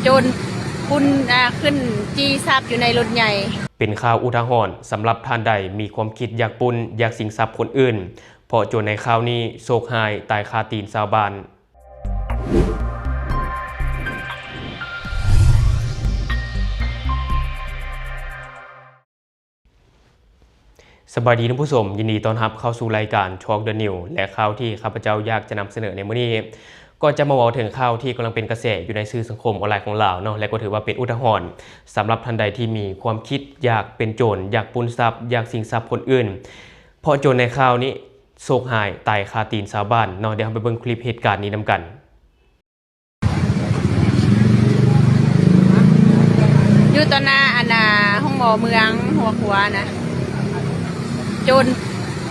ໂຈນປຸ້ນ ອາ ຂຶ້ນຈີ້ຊັບຢູ່ໃນລົດໃຫຍ່. ເປັນຂ່າວອຸທາຫອນສຳລັບທ່ານໃດມີຄວາມຄິດຢາກປຸ້ນ ຢາກຊິງຊັບຄົນອື່ນ, ເພາະໂຈນໃນຄາວນີ້ໂຊກຮ້າຍຕາຍຄາຕີນຊາວບ້ານ. ສະບາຍດີທ່ານຜູ້ຊົມ, ຍິນດີຕ້ອນຮັບເຂົ້າສູ່ລາຍການ Talk the News ແລະ ຂ່າວທີ່ຂ້າພະເຈົ້າຢາກຈະນຳສະເໜີໃນມື້ນີ້ ກໍຈະມາເວົ້າເຖິງຂ່າວທີ່ກຳລັງເປັນກະແສຢູ່ໃນສື່ສັງຄົມອອນລາຍຂອງລາວເນາະ, ແລະ ກໍຖືວ່າເປັນອຸທາຫອນສຳລັບທ່ານໃດທີ່ມີຄວາມຄິດຢາກເປັນໂຈນ, ຢາກປຸ້ນຊັບ, ຢາກຊິງຊັບຄົນອື່ນ, ເພາະໂຈນໃນຄາວນີ້ໂຊກຮ້າຍຕາຍຄາຕີນຊາວບ້ານເນາະ. ດຽວເຮົາໄປເບິ່ງຄລິບເຫດການນີ້ນຳກັນ. ຢູ່ຕໍ່ໜ້າອັນນ່າ ໂຮງໝໍເມືອງຫົວຂວານະ ໂຈນ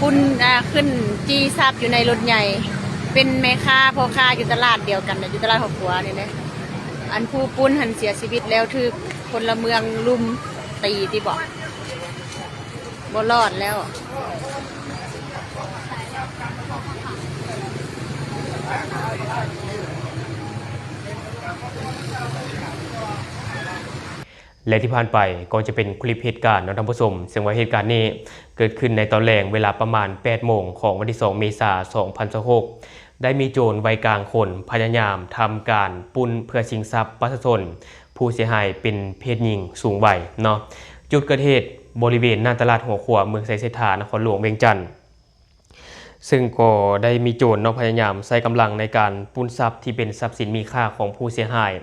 ປຸ້ນ ອາ ຂຶ້ນຈີ້ຊັບຢູ່ໃນລົດໃຫຍ່. ເປັນແມ່ຄ້າພໍ່ຄ້າຢູ່ຕະຫຼາດດຽວກັນນະ ຢູ່ຕະຫຼາດຫົວຂວານີ້ແຫຼະ. ອັນຜູ້ປຸ້ນຫັ້ນເສຍຊີວິດແລ້ວ ຖືກພົນລະເມືອງລຸມຕີຕິເບາະ. ບໍ່ລອດແລ້ວ. ແລະ ທີ່ຜ່ານໄປກໍຈະເປັນຄລິບເຫດການເນາະທ່ານຜູ້ຊົມ, ເຊິ່ງວ່າເຫດການນີ້ເກີດຂຶ້ນໃນຕອນແລງເວລາປະມານແປດໂມງຂອງວັນທີສອງເມສາ ສອງພັນຊາວຫົກ ໄດ້ມີໂຈນໄວກາງຄົນພະຍາຍາມທຳການປຸ້ນເພື່ອຊິງຊັບປະຊາຊົນ ຜູ້ເສຍຫາຍເປັນເພດຍິງສູງໄວເນາະ. ຈຸດເກີດເຫດບໍລິເວນໜ້າຕະຫຼາດຫົວຂົວ ເມືອງໄຊເສດຖາ ນະຄອນຫຼວງວຽງຈັນ, ເຊິ່ງກໍໄດ້ມີໂຈນເນາະ ພະຍາຍາມໃຊ້ກຳລັງໃນການປຸ້ນຊັບທີ່ເປັນຊັບສິນມີຄ່າຂອງຜູ້ເສຍຫາຍ,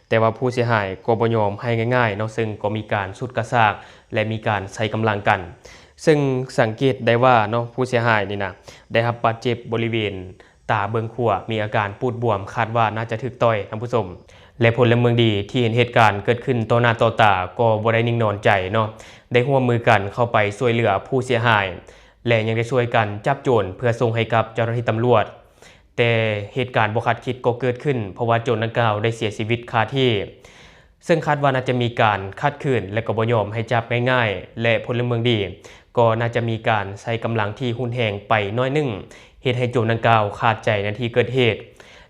ແຕ່ວ່າຜູ້ເສຍຫາຍກໍບໍ່ຍອມໃຫ້ງ່າຍໆເນາະ, ເຊິ່ງກໍມີການຊຸດກະຊາກ ແລະ ມີການໃຊ້ກຳລັງກັນ. ເຊິ່ງສັງເກດໄດ້ວ່າເນາະ ຜູ້ເສຍຫາຍນີ້ນະ ໄດ້ຮັບບາດເຈັບບໍລິເວນ ຕາເບື້ອງຂວາ ມີອາການປູດບວມ, ຄາດວ່າໜ້າຈະຖືກຕ່ອຍ, ທ່ານຜູ້ຊົມ. ແລະ ພົນລະເມືອງດີທີ່ເຫັນເຫດການເກີດຂຶ້ນຕໍ່ໜ້າຕໍ່ຕາກໍບໍ່ໄດ້ນິ່ງນອນໃຈເນາະ, ໄດ້ຮ່ວມມືກັນເຂົ້າໄປຊ່ວຍເຫຼືອຜູ້ເສຍຫາຍ ແລະ ຍັງໄດ້ຊ່ວຍກັນຈັບໂຈນເພື່ອສົ່ງໃຫ້ກັບເຈົ້າໜ້າທີ່ຕຳຫຼວດ. ແຕ່ເຫດການບໍ່ຄາດຄິດກໍເກີດຂຶ້ນ, ເພາະວ່າໂຈນດັ່ງກ່າວໄດ້ເສຍຊີວິດຄາທີ່. ເຊິ່ງຄາດວ່າໜ້າຈະມີການຂັດຂືນ ແລະ ກໍບໍ່ຍອມໃຫ້ຈັບງ່າຍໆ ແລະ ພົນລະເມືອງດີກໍໜ້າຈະມີການໃຊ້ກຳລັງທີ່ຮຸນແຮງໄປໜ້ອຍໜຶ່ງ, ເຮັດໃຫ້ໂຈນດັ່ງກ່າວຂາດໃຈໃນທີ່ເກີດເຫດ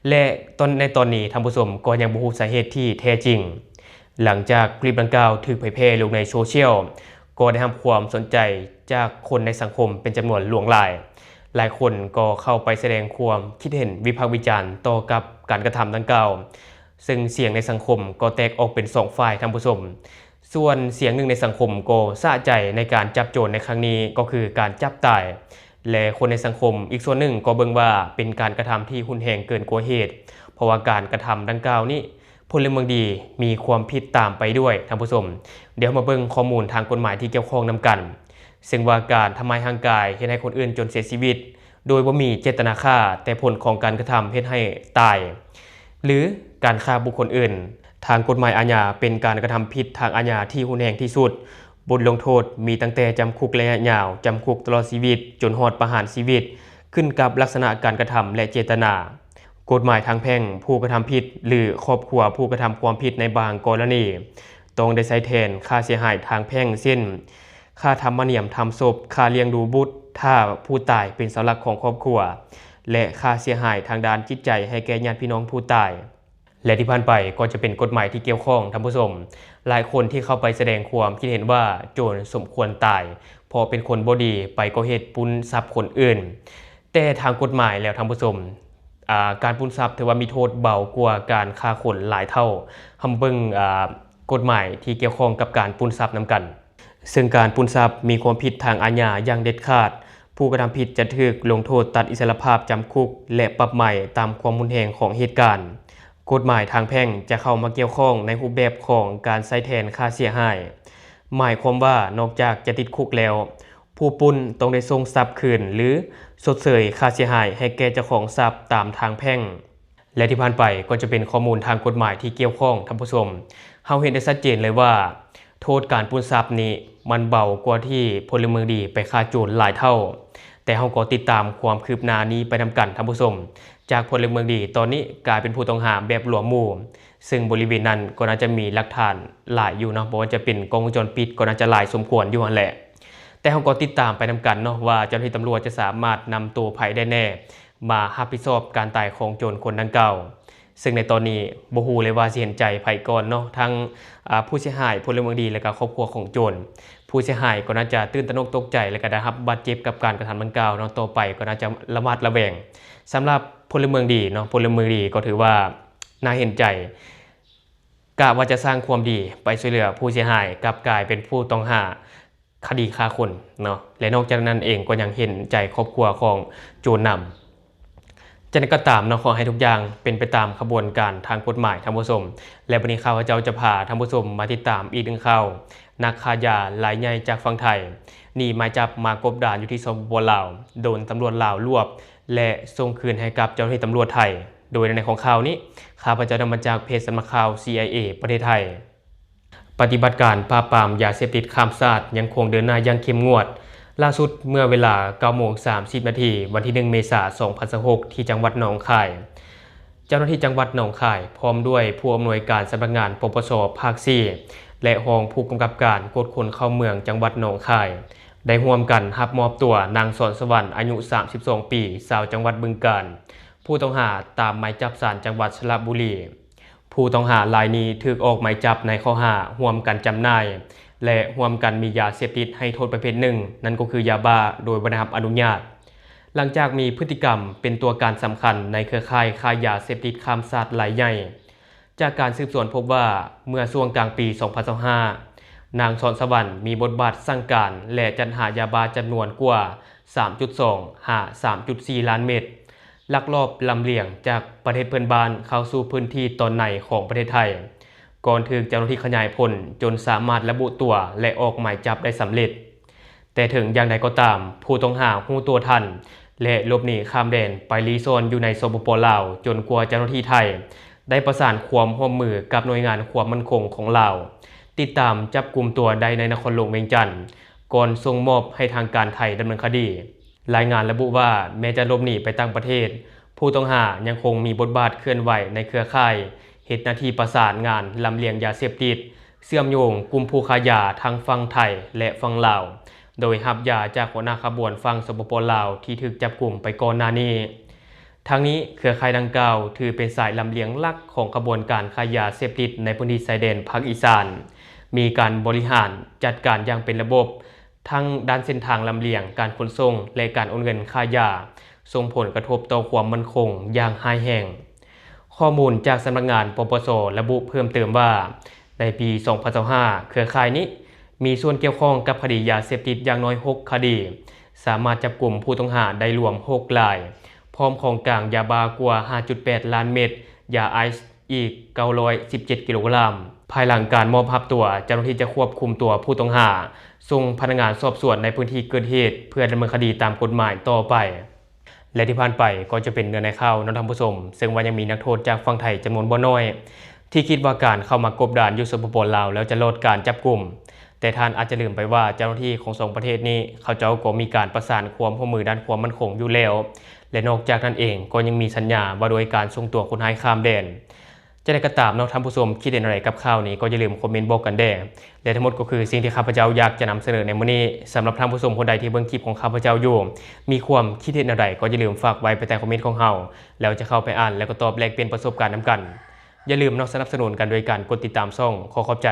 ແລະ ຕອນ ໃນຕອນນີ້ທ່ານຜູ້ຊົມກໍຍັງບໍ່ຮູ້ສາເຫດທີ່ແທ້ຈິງ. ຫຼັງຈາກຄລິບດັ່ງກ່າວຖືກເຜີຍແຜ່ລົງໃນໂຊຊຽວ, ກໍໄດ້ຮັບຄວາມສົນໃຈຈາກຄົນໃນສັງຄົມເປັນຈຳນວນຫຼວງຫຼາຍ. ຫຼາຍຄົນກໍເຂົ້າໄປສະແດງຄວາມຄິດເຫັນວິພາກວິຈານຕໍ່ກັບການກະທຳດັ່ງກ່າວ. ເຊິ່ງສຽງໃນສັງຄົມກໍແຕກອອກເປັນສອງຝ່າຍ, ທ່ານຜູ້ຊົມ. ສ່ວນສຽງໜຶ່ງໃນສັງຄົມກໍສະໃຈໃນການຈັບໂຈນໃນຄັ້ງນີ້ ກໍຄືການຈັບຕາຍ ແລະ ຄົນໃນສັງຄົມອີກສ່ວນໜຶ່ງກໍເບິ່ງວ່າເປັນການກະທຳທີ່ຮຸນແຮງເກີນກວ່າເຫດ, ເພາະວ່າການກະທຳດັ່ງກ່າວນີ້ ພົນລະເມືອງດີມີຄວາມຜິດຕາມໄປດ້ວຍ, ທ່ານຜູ້ຊົມ. ດຽວເຮົາມາເບິ່ງຂໍ້ມູນທາງກົດໝາຍທີ່ກ່ຽວຂ້ອງນຳກັນ. ເຊິ່ງວ່າການທຳຮ້າຍຮ່າງກາຍເຮັດໃຫ້ຄົນອື່ນຈົນເສຍຊີວິດ ໂດຍບໍ່ມີເຈດຕະນາຂ້າ, ແຕ່ຜົນຂອງການກະທຳເຮັດໃຫ້ຕາຍ ຫຼື ການຂ້າບຸກຄົນອື່ນ ທາງກົດໝາຍອາຍາເປັນການກະທຳຜິດທາງອາຍາທີ່ຮຸນແຮງທີ່ສຸດ. ບົດລົງໂທດມີຕັ້ງແຕ່ຈຳຄຸກໄລຍະຍາວ, ຈຳຄຸກຕະຫຼອດຊີວິດ, ຈົນຮອດປະຫານຊີວິດ, ຂຶ້ນກັບລັກສະນະການກະທຳ ແລະ ເຈດຕະນາ. ກົດໝາຍທາງແພ່ງ, ຜູ້ກະທຳຜິດ ຫຼື ຄອບຄົວຜູ້ກະທຳຄວາມຜິດໃນບາງກໍລະນີ ຕ້ອງໄດ້ໃຊ້ແທນຄ່າເສຍຫາຍທາງແພ່ງ ເຊັ່ນ ຄ່າທຳມະນຽມທຳສົບ, ຄ່າລ້ຽງດູບຸດຖ້າຜູ້ຕາຍເປັນເສົາຫຼັກຂອງຄອບຄົວ ແລະ ຄ່າເສຍຫາຍທາງດ້ານຈິດໃຈໃຫ້ແກ່ຍາດພີ່ນ້ອງຜູ້ຕາຍ. ແລະ ທີ່ຜ່ານໄປກໍຈະເປັນກົດໝາຍທີ່ກ່ຽວຂ້ອງ, ທ່ານຜູ້ຊົມ. ຫຼາຍຄົນທີ່ເຂົ້າໄປສະແດງຄວາມຄິດເຫັນວ່າໂຈນສົມຄວນຕາຍ ເພາະເປັນຄົນບໍ່ດີ ໄປກໍ່ເຫດປຸ້ນຊັບຄົນອື່ນ. ແຕ່ທາງກົດໝາຍແລ້ວ, ທ່ານຜູ້ຊົມ, ອາ, ການປຸ້ນຊັບຖືວ່າມີໂທດເບົາກວ່າການຂ້າຄົນຫຼາຍເທົ່າ. ເຮົາມາເບິ່ງ, ອາ, ກົດໝາຍທີ່ກ່ຽວຂ້ອງກັບການປຸ້ນຊັບນຳກັນ. ເຊິ່ງການປຸ້ນຊັບມີຄວາມຜິດທາງອາຍາຢ່າງເດັດຂາດ. ຜູ້ກະທຳຜິດຈະຖືກລົງໂທດຕັດອິດສະຫຼະພາບ, ຈຳຄຸກ ແລະ ປັບໃໝຕາມຄວາມຮຸນແຮງຂອງເຫດການ. ກົດໝາຍທາງແພ່ງຈະເຂົ້າມາກ່ຽວຂ້ອງໃນຮູບແບບຂອງການໃຊ້ແທນຄ່າເສຍຫາຍ. ໝາຍຄວາມວ່ານອກຈາກຈະຕິດຄຸກແລ້ວ, ຜູ້ປຸ້ນຕ້ອງໄດ້ສົ່ງຊັບຄືນ ຫຼື ຊົດເຊີຍຄ່າເສຍຫາຍໃຫ້ແກ່ເຈົ້າຂອງຊັບຕາມທາງແພ່ງ. ແລະ ທີ່ຜ່ານໄປກໍຈະເປັນຂໍ້ມູນທາງກົດໝາຍທີ່ກ່ຽວຂ້ອງ, ທ່ານຜູ້ຊົມ. ເຮົາເຫັນໄດ້ຊັດເຈນເລີຍວ່າ ໂທດການປຸ້ນຊັບນີ້ມັນເບົາກວ່າທີ່ພົນລະເມືອງດີໄປຂ້າໂຈນຫຼາຍເທົ່າ. ແຕ່ເຮົາກໍຕິດຕາມຄວາມຄືບໜ້ານີ້ໄປນຳກັນ, ທ່ານຜູ້ຊົມ. ຈາກພົນລະເມືອງດີຕອນນີ້ກາຍເປັນຜູ້ຕ້ອງຫາແບບລວມໝູ່, ເຊິ່ງບໍລິເວນນັ້ນກໍໜ້າຈະມີຫຼັກຖານຫຼາຍຢູ່ເນາະ, ບໍ່ວ່າຈະເປັນກ້ອງວົງຈອນປິດກໍໜ້າຈະຫຼາຍສົມຄວນຢູ່ຫັ້ນແຫຼະ. ແຕ່ເຮົາກໍຕິດຕາມໄປນຳກັນເນາະ ວ່າເຈົ້າໜ້າທີ່ຕຳຫຼວດຈະສາມາດນຳໂຕໃຜໄດ້ແນ່ ມາຮັບຜິດຊອບການຕາຍຂອງໂຈນຄົນດັ່ງກ່າວ. ເຊິ່ງໃນຕອນນີ້ບໍ່ຮູ້ເລີຍວ່າຊິເຫັນໃຈໃຜກ່ອນເນາະ ທັງ ອາ ຜູ້ເສຍຫາຍ, ພົນລະເມືອງດີ ແລະກະຄອບຄົວຂອງໂຈນ. ຜູ້ເສຍຫາຍກໍໜ້າຈະຕື່ນຕະໜົກຕົກໃຈ ແລະກະໄດ້ຮັບບາດເຈັບກັບການກະທຳດັ່ງກ່າວເນາະ, ຕໍ່ໄປກໍໜ້າຈະລະມັດລະແວງ. ສຳລັບພົນລະເມືອງດີເນາະ, ພົນລະເມືອງດີກໍຖືວ່າໜ້າເຫັນໃຈ, ກະວ່າຈະສ້າງຄວາມດີໄປຊ່ວຍເຫຼືອຜູ້ເສຍຫາຍ ກັບກາຍເປັນຜູ້ຕ້ອງຫາຄະດີຂ້າຄົນເນາະ ແລະນອກຈາກນັ້ນເອງກໍຍັງເຫັນໃຈຄອບຄົວຂອງໂຈນນຳ. ຈັ່ງໃດກໍຕາມເນາະ, ຂໍໃຫ້ທຸກຢ່າງເປັນໄປຕາມຂະບວນການທາງກົດໝາຍທ່ານຜູ້ຊົມ. ແລະບັດນີ້ຂ້າພະເຈົ້າຈະພາທ່ານຜູ້ຊົມມາຕິດຕາມອີກໜຶ່ງຂ່າວ, ນັກຄ້າຢາລາຍໃຫຍ່ຈາກຝັ່ງໄທ ໜີໝາຍຈັບມາກົບດານຢູ່ທີ່ ສປປ ລາວ ໂດນຕຳຫຼວດລາວລວບ ແລະສົ່ງຄືນໃຫ້ກັບເຈົ້າໜ້າທີ່ຕຳຫຼວດໄທ. ໂດຍໃນຂອງຂ່າວນີ້ ຂ້າພະເຈົ້ານຳມາຈາກເພຈສຳນັກຂ່າວ ຊີໄອເອ ປະເທດໄທ. ປະຕິບັດການປາບປາມຢາເສບຕິດຂ້າມຊາດຍັງຄົງເດີນໜ້າຢ່າງເຂັ້ມງວດ. ລ່າສຸດເມື່ອເວລາເກົ້າໂມງສາມສິບນາທີ ວັນທີໜຶ່ງ ເມສາ ສອງພັນຊາວຫົກ ທີ່ຈັງຫວັດໜອງຄາຍ, ເຈົ້າໜ້າທີ່ຈັງຫວັດໜອງຄາຍ ພ້ອມດ້ວຍຜູ້ອຳນວຍການສຳນັກງານ ປປສ ພາກສີ່ ແລະ ຮອງຜູ້ກຳກັບການກວດຄົນເຂົ້າເມືອງຈັງຫວັດໜອງຄາຍ ໄດ້ຮ່ວມກັນຮັບມອບຕົວນາງສອນສະຫວັນ ອາຍຸສາມສິບສອງປີ ຊາວຈັງຫວັດບຶງການ ຜູ້ຕ້ອງຫາຕາມໝາຍຈັບສານຈັງຫວັດສະລະບູລີ. ຜູ້ຕ້ອງຫາລາຍນີ້ຖືກອອກໝາຍຈັບໃນຂໍ້ຫາຮ່ວມກັນຈຳໜ່າຍ ແລະ ຮ່ວມກັນມີຢາເສບຕິດໃຫ້ໂທດປະເພດໜຶ່ງ, ນັ້ນກໍຄືຢາບ້າ ໂດຍບໍ່ໄດ້ຮັບອະນຸຍາດ. ຫຼັງຈາກມີພຶດຕິກຳເປັນຕົວການສຳຄັນໃນເຄືອຂ່າຍຄ້າຢາເສບຕິດຂ້າມຊາດລາຍໃຫຍ່, ຈາກການສືບສວນພົບວ່າ ເມື່ອຊ່ວງກາງປີສອງພັນຊາວຫ້າ ນາງສອນສະຫວັນມີບົດບາດສັ່ງການ ແລະ ຈັດຫາຢາບ້າຈຳນວນກວ່າສາມຈຸດສອງ ຫາ ສາມຈຸດສີ່ລ້ານເມັດ, ລັກລອບລຳລຽງຈາກປະເທດເພື່ອນບ້ານເຂົ້າສູ່ພື້ນທີ່ຕອນໃນຂອງປະເທດໄທ, ກ່ອນຖືກເຈົ້າໜ້າທີ່ຂະຫຍາຍຜົນຈົນສາມາດລະບຸຕົວ ແລະ ອອກໝາຍຈັບໄດ້ສຳເລັດ. ແຕ່ເຖິງຢ່າງໃດກໍຕາມ, ຜູ້ຕ້ອງຫາຮູ້ຕົວທັນ ແລະ ຫຼົບໜີຂ້າມແດນໄປລີ້ຊ່ອນຢູ່ໃນ ສປປ ລາວ ຈົນກວ່າເຈົ້າໜ້າທີ່ໄທໄດ້ປະສານຄວາມຮ່ວມມືກັບໜ່ວຍງານຄວາມໝັ້ນຄົງຂອງລາວ ຕິດຕາມຈັບກຸມຕົວໄດ້ໃນນະຄອນຫຼວງວຽງຈັນ ກ່ອນສົ່ງມອບໃຫ້ທາງການໄທດຳເນີນຄະດີ. ລາຍງານລະບຸວ່າ ແມ້ຈະຫຼົບໜີໄປຕ່າງປະເທດ, ຜູ້ຕ້ອງຫາຍັງຄົງມີບົດບາດເຄື່ອນໄຫວໃນເຄືອຂ່າຍ, ເຮັດໜ້າທີ່ປະສານງານລຳລຽງຢາເສບຕິດ, ເຊື່ອມໂຍງກຸ່ມຜູ້ຄ້າຢາທັງຝັ່ງໄທ ແລະ ຝັ່ງລາວ, ໂດຍຮັບຢາຈາກຫົວໜ້າຂະບວນຝັ່ງ ສປປ ລາວ ທີ່ຖືກຈັບກຸມໄປກ່ອນໜ້ານີ້. ທັງນີ້, ເຄືອຂ່າຍດັ່ງກ່າວຖືເປັນສາຍລຳລຽງຫຼັກຂອງຂະບວນການຄ້າຢາເສບຕິດໃນພື້ນທີ່ຊາຍແດນພາກອີສານ, ມີການບໍລິຫານຈັດການຢ່າງເປັນລະບົບ, ທັງດ້ານເສັ້ນທາງລຳລຽງ, ການຂົນສົ່ງ ແລະ ການໂອນເງິນຄ້າຢາ, ສົ່ງຜົນກະທົບຕໍ່ຄວາມໝັ້ນຄົງຢ່າງຮ້າຍແຮງ. ຂໍ້ມູນຈາກສຳນັກງານ ປປສ ລະບຸເພີ່ມເຕີມວ່າ, ໃນປີສອງພັນຊາວຫ້າ ເຄືອຂ່າຍນີ້ມີສ່ວນກ່ຽວຂ້ອງກັບຄະດີຢາເສບຕິດຢ່າງໜ້ອຍຫົກຄະດີ, ສາມາດຈັບກຸມຜູ້ຕ້ອງຫາໄດ້ລວມຫົກລາຍ, ພ້ອມຂອງກາງຢາບ້າກວ່າຫ້າຈຸດແປດລ້ານເມັດ, ຢາໄອສ໌ອີກເກົ້າຮ້ອຍສິບເຈັດກິໂລກຣາມ. ພາຍຫຼັງການມອບຮັບຕົວ, ເຈົ້າໜ້າທີ່ຈະຄວບຄຸມຕົວຜູ້ຕ້ອງຫາ ສົ່ງພະນັກງານສອບສວນໃນພື້ນທີ່ເກີດເຫດ ເພື່ອດຳເນີນຄະດີຕາມກົດໝາຍຕໍ່ໄປ. ແລະ ທີ່ຜ່ານໄປກໍຈະເປັນເນື້ອໃນຂ່າວເນາະທ່ານຜູ້ຊົມ, ເຊິ່ງວ່າຍັງມີນັກໂທດຈາກຝັ່ງໄທຈຳນວນບໍ່ໜ້ອຍ ທີ່ຄິດວ່າການເຂົ້າມາກົບດານຢູ່ ສປປ ລາວ ແລ້ວຈະລອດການຈັບກຸມ. ແຕ່ທ່ານອາດຈະລືມໄປວ່າ ເຈົ້າໜ້າທີ່ຂອງສອງປະເທດນີ້ ເຂົາເຈົ້າກໍມີການປະສານຄວາມຮ່ວມມືດ້ານຄວາມໝັ້ນຄົງຢູ່ແລ້ວ ແລະ ນອກຈາກນັ້ນເອງກໍຍັງມີສັນຍາວ່າດ້ວຍການສົ່ງຕົວຄົນຮ້າຍຂ້າມແດນ. ຈັ່ງໃດກໍຕາມເນາະ ທ່ານຜູ້ຊົມຄິດເຫັນແນວໃດກັບຂ່າວນີ້ ກໍຢ່າລືມຄອມເມັນບອກກັນແດ່. ແລະ ທັງໝົດກໍຄືສິ່ງທີ່ຂ້າພະເຈົ້າຢາກຈະນຳສະເໜີໃນມື້ນີ້. ສຳລັບທ່ານຜູ້ຊົມຄົນໃດທີ່ເບິ່ງຄລິບຂອງຂ້າພະເຈົ້າຢູ່ ມີຄວາມຄິດເຫັນແນວໃດ ກໍຢ່າລືມຝາກໄວ້ພາຍໃຕ້ຄອມເມັນຂອງເຮົາ, ແລ້ວຈະເຂົ້າໄປອ່ານ ແລ້ວກໍຕອບແລກປ່ຽນປະສົບການນຳກັນ. ຢ່າລືມເນາະ ສະໜັບສະໜູນກັນໂດຍການກົດຕິດຕາມຊ່ອງ. ຂໍຂອບໃຈ.